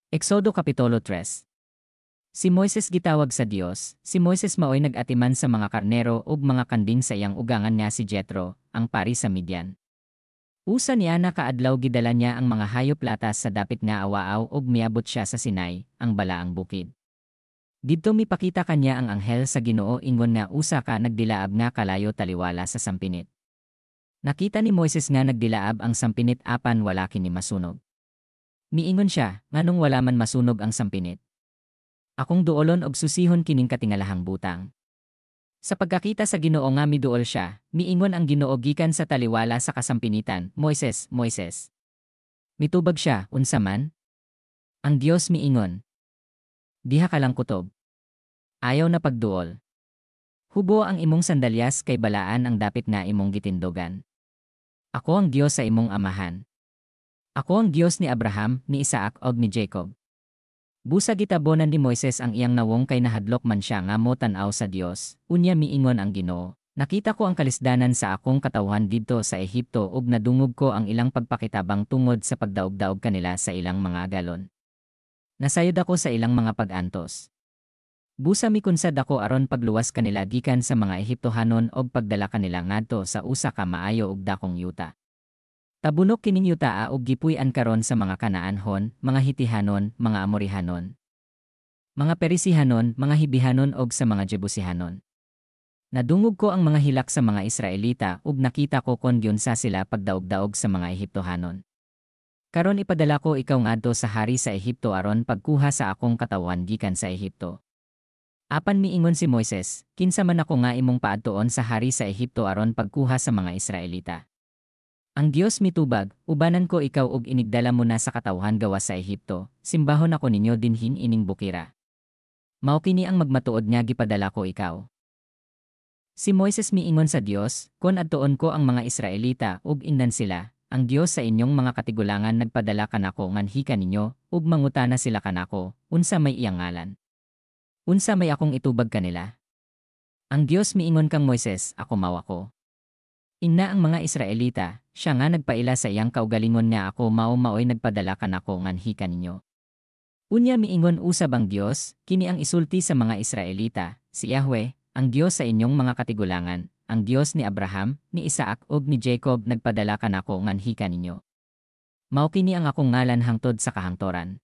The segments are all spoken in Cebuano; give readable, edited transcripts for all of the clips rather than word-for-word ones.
Exodo Kapitulo 3. Si Moises gitawag sa Dios. Si Moises maoy nag-atiman sa mga karnero ug mga kanding sa iyang ugangan nga si Jethro, ang pari sa Midian. Usa niana ka adlaw, gidala niya ang mga hayop latas sa dapit nga awaaw ug miabot siya sa Sinai, ang balaang bukid. Didto mipakita kaniya ang anghel sa Ginoo ingon nga usa ka nagdilaab nga kalayo taliwala sa sampinit. Nakita ni Moises nga nagdilaab ang sampinit apan wala kini masunog. Miingon siya, "Nganong wala man masunog ang sampinit? Akong duolon og susihon kining katingalahang butang." Sa pagkakita sa Ginoo nga miduol siya, miingon ang Ginoo gikan sa taliwala sa kasampinitan, "Moises, Moises." Mitubag siya, "Unsa man?" Ang Dios miingon, "Diha ka lang kutob. Ayaw na pagduol. Hubo ang imong sandalyas kay balaan ang dapit nga imong gitindogan. Ako ang Dios sa imong amahan. Ako ang Dios ni Abraham, ni Isaac ug ni Jacob." Busa gitabonan ni Moises ang iyang nawong kay nahadlok man siya nga motan-aw sa Dios. Unya miingon ang Ginoo, "Nakita ko ang kalisdanan sa akong katawhan didto sa Ehipto ug nadungog ko ang ilang pagpakitabang tungod sa pagdaog-daog kanila sa ilang mga agalon. Nasayod ako sa ilang mga pag-antos. Busa mikunsad ako aron pagluwas kanila gikan sa mga Ehiptohanon og pagdala kanila ngadto sa usa ka maayo ug dakong yuta. Tabunok kining yutaa ug gipuy-an karon sa mga Kanaanhon, mga Hitihanon, mga Amorihanon, mga Perisihanon, mga Hibihanon ug sa mga Jebusihanon. Nadungog ko ang mga hilak sa mga Israelita ug nakita ko kon giunsa sila pagdaog-daog sa mga Ehiptohanon. Karon ipadala ko ikaw ngadto sa hari sa Ehipto aron pagkuha sa akong katawhan gikan sa Ehipto." Apan miingon si Moises, "Kinsa man ako nga imong paadtuon sa hari sa Ehipto aron pagkuha sa mga Israelita?" Ang Dios mitubag, "Ubanan ko ikaw ug inigdala mo na sa katawhan gawas sa Ehipto, simbahon ako ninyo dinhin ining bukira. Mao kini ang magmatuod nga gipadala ko ikaw." Si Moises miingon sa Dios, "Kon adtuon ko ang mga Israelita ug ingnan sila, 'Ang Dios sa inyong mga katigulangan nagpadala kanako nganhi kaninyo,' ug mangutana sila kanako, 'Unsa may iyang ngalan?' Unsa may akong itubag kanila?" Ang Dios miingon kang Moises, "Ako mao ako. Ingna ang mga Israelita, 'Siya nga nagpaila sa iyang kaugalingon nga ako mao maoy nagpadala kanako nganhi kaninyo.'" Unya miingon usab ang Dios, "Kini ang isulti sa mga Israelita, 'Si Yahweh, ang Dios sa inyong mga katigulangan, ang Dios ni Abraham, ni Isaac ug ni Jacob nagpadala kanako nganhi kaninyo. Mao kini ang akong ngalan hangtod sa kahangtoran.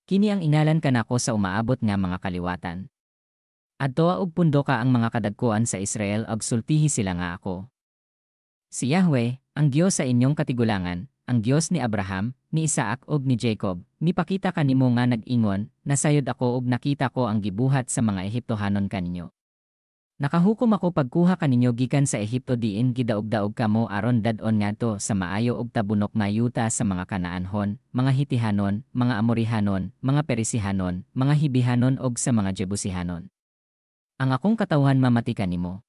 Kini ang ingalan kanako sa umaabot nga mga kaliwatan. Adtoa ug pundoka ang mga kadagkoan sa Israel ug sultihi sila nga ako, si Yahweh, ang Dios sa inyong katigulangan, ang Dios ni Abraham, ni Isaac ug ni Jacob, mipakita kanimo nga nag-ingon, Nasayod ako ug nakita ko ang gibuhat sa mga Ehiptohanon kaninyo. Nakahukom ako pagkuha kaninyo gikan sa Ehipto diin gidaog-daog kamo aron dad-on ngadto sa maayo ug tabunok nga yuta sa mga Kanaanhon, mga Hitihanon, mga Amorihanon, mga Perisihanon, mga Hibihanon ug sa mga Jebusihanon. Ang akong katawhan mamati kanimo.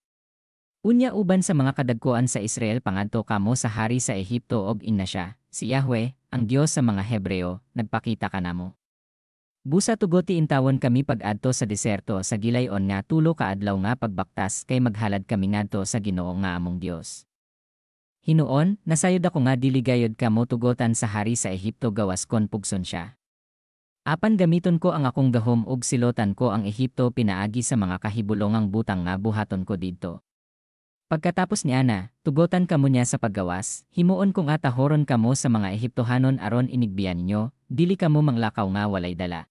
Unya uban sa mga kadagkoan sa Israel pangadto kamo sa hari sa Ehipto og ingna siya, 'Si Yahweh, ang Dios sa mga Hebreo, nagpakita kanamo. Busa tugoti intawon kami pag-adto sa diserto sa gilayon nga 3 ka adlaw nga pagbaktas kay maghalad kami ngadto sa Ginoo nga among Dios.' Hinuon, nasayod ako nga dili gayod kamo tugotan sa hari sa Ehipto gawas kon pugson siya. Apan gamiton ko ang akong gahom ug silotan ko ang Ehipto pinaagi sa mga kahibulongang butang nga buhaton ko didto. Pagkatapos niana, tugotan kamo niya sa paggawas. Himuon ko nga tahoron kamo sa mga Ehiptohanon aron inigbiya ninyo, dili kamo manglakaw nga walay dala.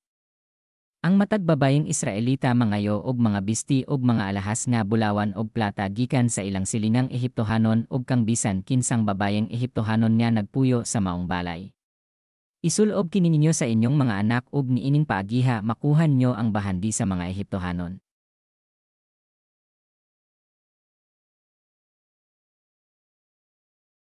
Ang matag babayeng Israelita mangayo og mga bisti og mga alahas nga bulawan og plata gikan sa ilang silingang Ehiptohanon ug kang bisan kinsang babayeng Ehiptohanon nga nagpuyo sa maong balay. Isulob kini ninyo sa inyong mga anak ug niining paagiha makuha ninyo ang bahandi sa mga Ehiptohanon."